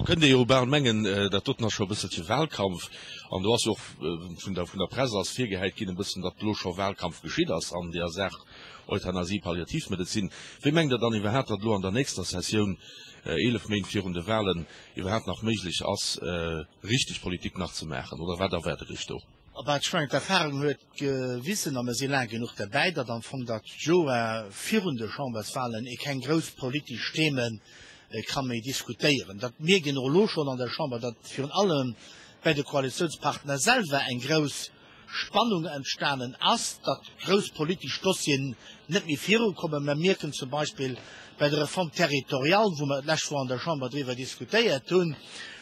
Lo kënnt ee jo bal mengen, dat doten ass scho e bësselche Wahlkampf. An do ass jo och vun der, vun der Press ass virgehäit ginn e bëssen, datt elo scho Wahlkampf geschitt ass an deer Saach Euthanasie, Palliativmedezin. Wéi mengt Der dann iwwerhaapt, datt elo an der nächster Sessioun, 11 Méint virun de Wahlen, iwwerhaapt nach méiglech ass, richteg Politik nach ze maachen? Oder wat erwaart Der Iech do? Bah, ech mengen, d'Erfahrung huet gewissen, a mer si laang genuch derbäi, datt am Fong dat Joer virun de Chamberswahlen ee keng grouss politesch Theme ka méi diskutéieren. Dat mierkt een och elo schonn an der Chamber, datt virun allem bäi de Koalitiounspartner selwer eng grouss Spannung entstanen ass, datt grouss politesch Dossieren net méi virukommen. Mer mierken zum Beispill bei der Réforme territoriale, wou mer d'lescht Woch an der Chamber driwwer diskutéiert hunn,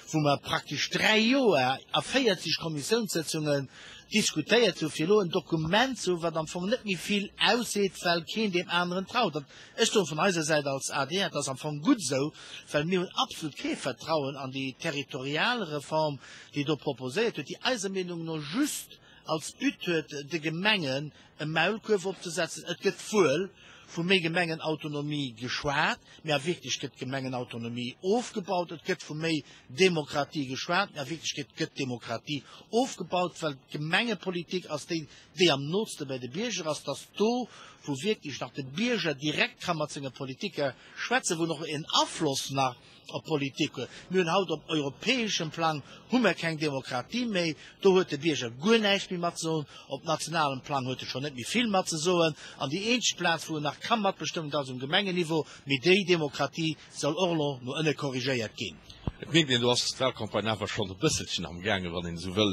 wou mer praktesch 3 Joer a 40 Kommissiounssëtzungen diskutéiert hunn, fir elo en Dokument ze hunn, wat am Fong net méi vill ausseet, well keen deem aneren traut. An ech soen vun eiser Säit als adr, et ass am Fong gutt esou, well mir hunn absolut kee Vertrauen an déi Territorialreform, déi do proposéiert huet, déi eiser Meenung no just als But huet, de Gemengen e Maulkuerf opzesetzen. Et gëtt wuel vu méi Gemengenautonomie geschwat, mä a Wierklechkeet gëtt d'Gemengenautonomie ofgebaut. Et gëtt vu méi Demokratie geschwat, mä a Wierklechkeet gëtt d'Demokratie ofgebaut, well d'Gemengepolitik ass déi, déi am nootste bei de Bierger ass. Et ass do, wou wierklech nach de Bierger direkt ka mat senge Politiker schwätzen, wou en och en Afloss nach op Politik huet. Mir hunn haut op europäeschem Plang hu mer keng Demokratie méi, do huet de Bierger guer näischt méi matzesoen, op nationalem Plang huet e schonn net méi vill matzesoen an déi eenzeg Plaz wou en nach ka matbestëmmen, dat ass um Gemengenniveau, mee déi Demokratie soll och elo no ënne korrigéiert ginn. Et mierkt een, do ass d'Wahlcampagne awer schonn e bësselchen am gaangen, wann een esou wëll.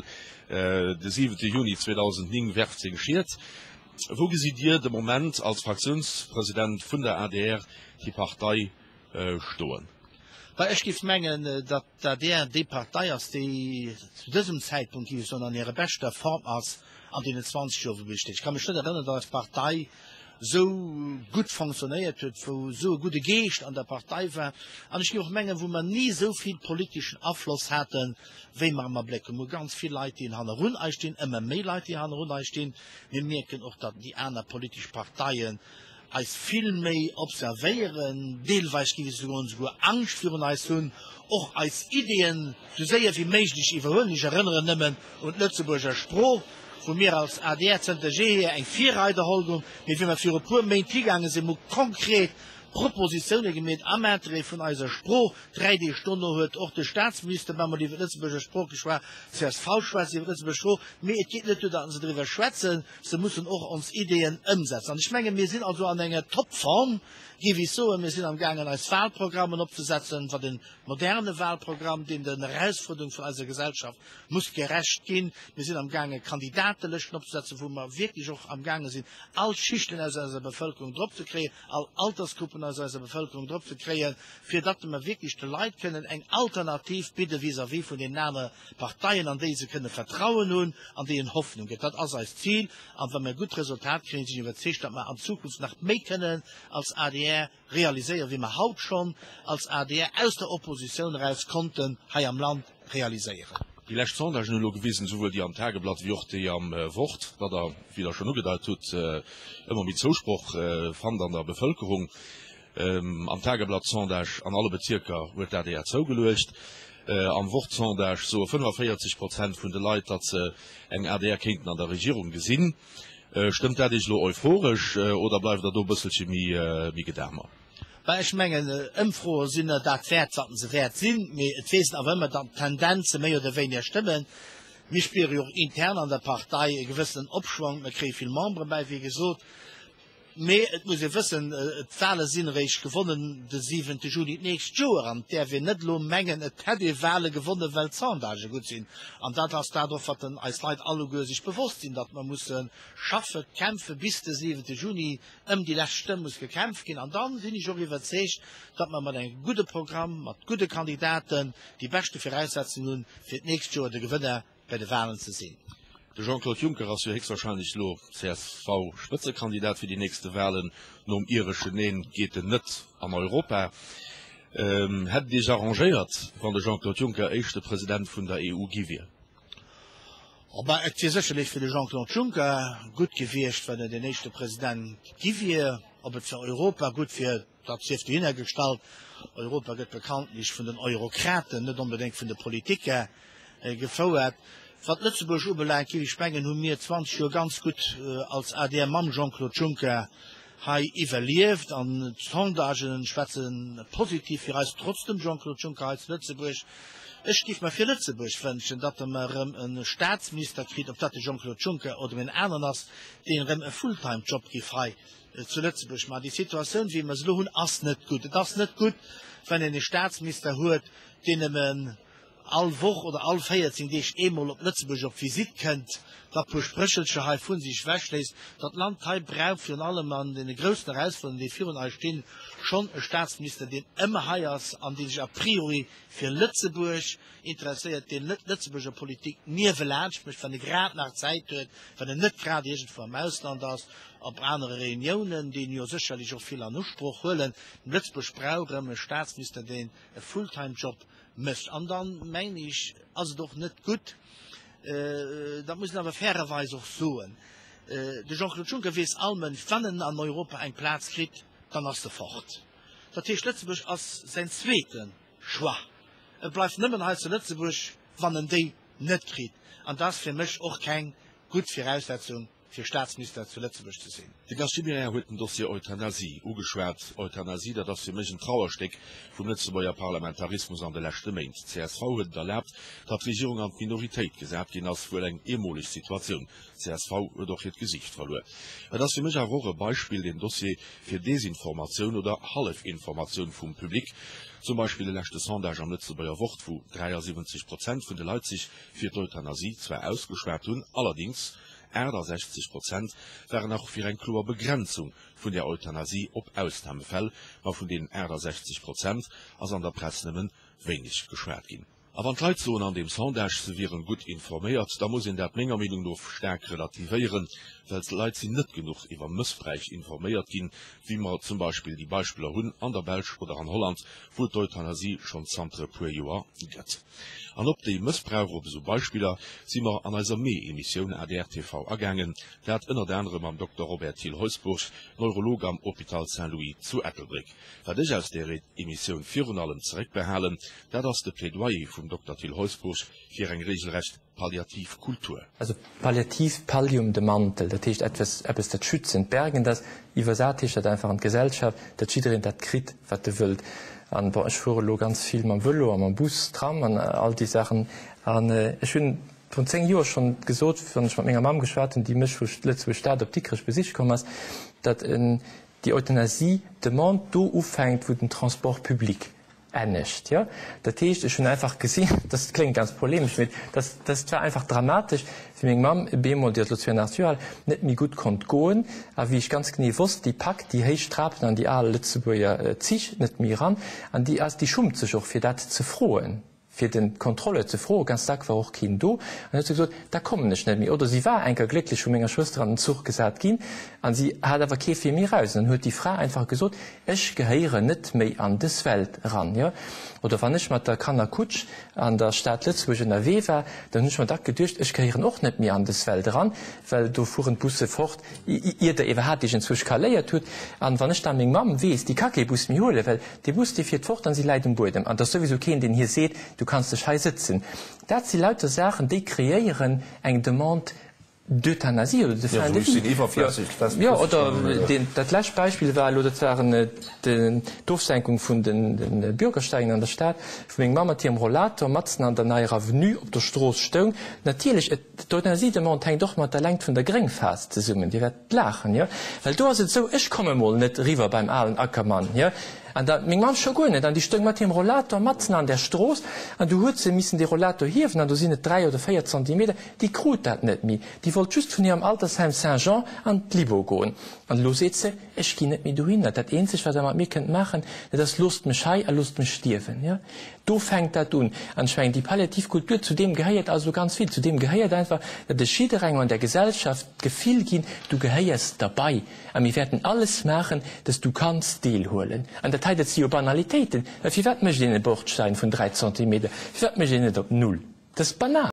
De siwente Juni 2009 werft seng Schied. Wou gesitt Dir de Moment als Fraktiounspresident vun der adr déi Partei stoen. Well ech géif mengen, datt d'ADR déi Partei ass, déi zu dësem Zäitpunkt, géif ech soen, an hirer beschter Form ass an deenen 20 Joer, wou besteet. Ech ka mech net erënneren, datt eis Partei esou gutt fonctionnéiert huet, wou esou e gudde Geescht an der Partei war an ech géif och mengen, wou mer ni esou vill politeschen Afloss haten, wéi mer am Abléck hunn. Mir hu ganz vill Leit, déi hannerun eis stinn, ëmmer méi Leit, déi hannerun eis stinn. Mir mierken och, datt déi aner politesch Parteien eis vill méi observéieren, deelweis géif ech soen esouguer Angscht virun eis hunn, och eis Ideeën esou séier wéi méiglech iwwerhuelen. Ech erënneren nëmmen un d'Lëtzebuerger Sprooch, wou mir als adr zënter jeehier eng Virreiderroll hunn, mee wéi mer viru puer Méint higaange sinn, hu konkret Propositioune gemeet am Interêt vun eiser Sprooch. Dräi Deeg dono huet och de Staatsminister bemol iwwer d'Lëtzebuerger Sprooch geschwat, csv schwätzt iwwer d'Lëtzebuerger Sprooch, mee et geet net duer, datt se driwwer schwätzen, Se mussen och ons Ideeën ëmsetzen. An ech menge mir sinn also an enger Topform, géif ech soen. Mir sinn amgaangen eis Wahlprogrammen opzesetzen, wat e moderne Wahlprogramm, deen den Erausfuerderung vun eiser Gesellschaft muss gerecht ginn. Mir sinn amgaange Kandidatelëschten opzesetzen, wou mer wierklech och amgaange sinn all Schichten aus eiser Bevëlkerung drop ze kréien, all Altersgruppen aus eiser Bevëlkerung drop ze kréien, fir datt mer wierklech de Leit kënnen eng Alternativ bidde vis-à-vis vun deenen anere Parteien, an déi se kënne Vertrauen hunn, an déi en Hoffnung gëtt. Dat ass eist Zil. An wa mir gutt Resultat kréien, sinn ech iwwerzeegt, datt mer an Zukunft nach méi kënnen als adr realiséieren, wéi mer haut schonn als adr aus der Oppositioun eraus konnten hei am Land realiséieren. Déi lescht Sondagen hunn elo gewisen, souwuel déi am Tageblatt wéi och déi am Wort, datt Der, wéi Der schonn ugedeit hutt, ëmmer méi Zousproch fannt an der Bevëlkerung. Am Tageblatt-Sondage an alle Bezierker huet d'ADR zougeluecht. Am Wort-Sondage soe 45 Prozent vun de Leit, datt se eng adr kéinten an der Regierung gesinn. Stëmmt dat Iech elo euphoresch oder bleift Der do e bësselche méi gedamer? Bah, ech mengen, Ëmfroe sinn net dat wäert, wat se wäert sinn, mee et weess een awer ëmmer, datt d'Tendenze méi oder wéiniger stëmmen. Mir spiere jo och intern an der Partei e gewëssenen Opschwong. Mir kréie vill Membere bäi, wéi gesot. Mee et muss ee wëssen, d'Wale sinn eréischt gewonnen de siwente Juni d'nächst Joer an et däerf een net elo mengen, et hätt ee Wale gewonnen, well d'Sondagë gutt sinn. An dat ass dat och, wat den eis Leit alleguer sech bewosst sinn, datt mer musse schaffe, kämpfe bis de siwente Juni, ëm déi lescht Stëmm muss gekämpft ginn. An da sinn ech och iwwerzeegt, datt mer mat engem gudde Programm, mat gudde Kandidaten déi beschte Viraussetzungen hunn, fir d'nächst Joer de Gewënner bei de Walen ze sinn. De Jean-Claude Juncker ass jo héchstwahrscheinlech elo CSV-Spëtzekandidat fir déi nächste Walen. Nom ireschen Neen geet en net an Europa. Hätt et Iech arrangéiert, wann de Jean-Claude Juncker éischte President vun der EU gi wier? Oh ben, et wier sécherlech fir de Jean-Claude Juncker gutt gewiescht, wann en den éischte President gi wier. Ob et fir Europa gutt wier? Dat sief dohinner gestallt. Europa gëtt bekanntlech vun den Eurokraten, net onbedéngt vun de Politiker gefouert. Wat Lëtzebuerg ubelaangt, géif ech mengen, hu mir 20 Joer ganz gutt als adr mam Jean-Claude Juncker hei iwwerlieft an d'Sondagen schwätze positiv fir eis, trotz dem Jean-Claude Juncker hei zu Lëtzebuerg. Ech géif mer fir Lëtzebuerg wënschen, datt mer erëm e Staatsminister kritt, ob dat de Jean-Claude Juncker oder een aneren ass, deen erëm e Fulltime-Job géif hei zu Lëtzebuerg. Mä déi Situatioun, wéi mer se elo hunn, ass net gutt. Et ass net gutt, wann een e Staatsminister huet, deen nëmmen all Woch oder all 14 Deeg eemol op Lëtzebuerg op Visitt kënnt, da puer Spréchelcher hei vu sech ewechléisst. Dat Land hei brauch virun allem an deene groussen Erausfuerderungen, déi virun eis stinn, schonn e Staatsminister, deen ëmmer hei ass an dee sech a priori fir Lëtzebuerg interesséiert, deen net d'Lëtzebuerger Politik niewelaanscht mécht, wann e grad nach Zäit huet, wann en net grad iergendwou am Ausland ass, op anere Reuniounen, déi en jo sécherlech och vill an Usproch huelen. Lëtzebuerg brauch erëm e Staatsminister, deen e Fulltime-Job mécht. An dann, mengen ech, ass et och net gutt, dat muss een awer fairerweis och soen, de Jean-Claude Juncker weess all Mënsch, wann en an Europa eng Plaz kritt, dann ass e fort. Dat heescht, Lëtzebuerg ass säin zweete Choix. E bleift nëmmen hei zu Lëtzebuerg, wann en déi net kritt. An dat ass fir mech och keng gutt Viraussetzung, fir Staatsminister zu Lëtzebuerg ze sinn. De Gast Gibéryen huet den Dossier Euthanasie ugeschwat. Euthanasie, dat ass fir mech en Trauerstéck vum Lëtzebuerger Parlamentarismus an de leschte Méint. Csv huet et erlaabt, datt d'Regierung an d'Minoritéit gesat ginn ass, wuel eng eemoleg Situatioun. Csv huet och hiert Gesiicht verluer. Et ass fir mech awer och e Beispill, deen Dossier, fir Desinformatioun oder Hallefinformatioun vum Public. Zum Beispill de leschte Sondage am Lëtzebuerger Wort, wou 73 Prozent vun de Leit sech fir d'Euthanasie zwar ausgeschwat hunn, allerdings 68 Prozent waren nach fir eng kloer Begrenzung vun där Euthanasie op Ausnamefäll. Ma vun deenen 68 Prozent ass an der Press nëmmen wéineg geschwat ginn. A wann d'Leit soen an deem Sondage, se wieren gutt informéiert, da muss een dat menger Meenung no staark relativéieren, well d'Leit sinn net genuch iwwer Mëssbräich informéiert ginn, wéi mer zum Beispill déi Beispiller hunn an der Belsch oder an Holland, wou et d'Euthanasie schonn zanter e puer Joer gëtt. An op déi Mëssbrauch, op esou Beispiller si mer an eiser Mee-Emissioun adr TV agaangen, dat ënnert anerem mam Dokter Robert Thill Heusbourg, Neurolog am Hôpital Saint-Louis zu Ettelbréck. Wat ech aus där Emissioun virun allem zeréckbehalen, dat ass de Plädoyer vum Dokter Thill Heusbourg fir eng regelrecht palliativ Kultur. Also palliativ, Pallium, de Mantel, dat heescht etwas, eppes dat schützend, bergend ass. Iwwersat heescht dat einfach an d'Gesellschaft, datt jiddereen dat kritt, wat e wëllt. An bon, ech fuere elo ganz vill mam Vëlo a mam Bus, Tram an all déi Saachen. An ech hunn vrun 10 Joer schonn gesot, wann ech mat menger Mamm geschwat hunn, déi mech vu Lëtzebuerg-Stad op Dikrech besiche komm ass, datt déi Euthanasie-Demande do ufänkt, wou den Transport public ennegt. Jo, dat heescht, ech hunn einfach gesinn, dat kléngt ganz polemesch, mee dat, dat war einfach dramatesch, wéi meng Mamm e bemol, déi ass elo 82 Joer al, net méi gutt konnt goen a wéi ech ganz genee wosst, déi packt déi héich Trapen an déi al Lëtzebuerger Zich net méi eran an déi ass, déi schummt sech och fir dat ze froen. fir den Contrôleur ze froen, ganz dack war och keen do, an huet se gesot, da kommen ech net méi. Oder si war eng Kéier glécklech vu menger Schwëster an den Zuch gesat ginn, an si hat awer kee fir méi eraus. An dann huet déi Fra einfach gesot, ech gehéieren net méi an dës Welt eran. Jo. Oder wann ech mat der Kannerkutsch an der Stad Lëtzebuerg ënnerwee war, dann hunn ech mer dack geduecht, ech gehéieren och net méi an dës Welt eran, well do fueren d'Busse fort, ier der iwwerhaapt iergendzwousch kaléiert hutt. An wann ech da meng Mamm weess, déi ka kee Bus méi huelen, well dee Bus, dee fiert fort an si läit um Buedem. An et ass souwisou keen, deen hir seet, du kanns dech hei sëtzen. Dat si lauter Saachen, déi kreéieren eng Demande d'euthanasie oder de fin de vie. Jo, oder deen, dat lescht Beispill war elo, dat waren d'Ofsenkung vun de Bürgersteigen an der Stad, wou meng Mamm mat hirem Rollator matzen an der Neier Avenue op der Strooss stoung. Natierlech, et. D'Euthanasie-Demande hänkt och mat der Längt vun der Gréngphas zesummen. Dir wäert laachen, jo? Well do ass et esou, ech komme mol net eriwwer beim alen Ackermann, jo? An da meng Mamm scho guer net. An déi stoung mat hirem Rollator matzen an der Strooss an du huet se missen dee Rollator hiewen an do sinn et 3 oder 4 Zentimeter. Déi krut dat net méi. Déi wollt just vun hirem Altersheim Saint-Jean an d'Libo goen. An elo seet se, Ech ginn net méi dohinner. Dat eenzegt, wat Der mat mir kënnt maachen, dat ass, Loosst mech hei a loosst mech stierwen, jo? Do fänkt dat un. An ech mengen, déi palliativ Kultur, zu deem gehéiert also ganz vill. Zu deem gehéiert einfach, datt ech jidderengem an der Gesellschaft d'Gefill ginn, du gehéiers derbei a mir wäerten alles maachen, datt du kanns deelhuelen. An dat hei, dat si jo Banalitéiten. Well firwat mécht een e Bordstein vun 3 Zentimeter? Firwat mécht een net op null? Dat ass banal.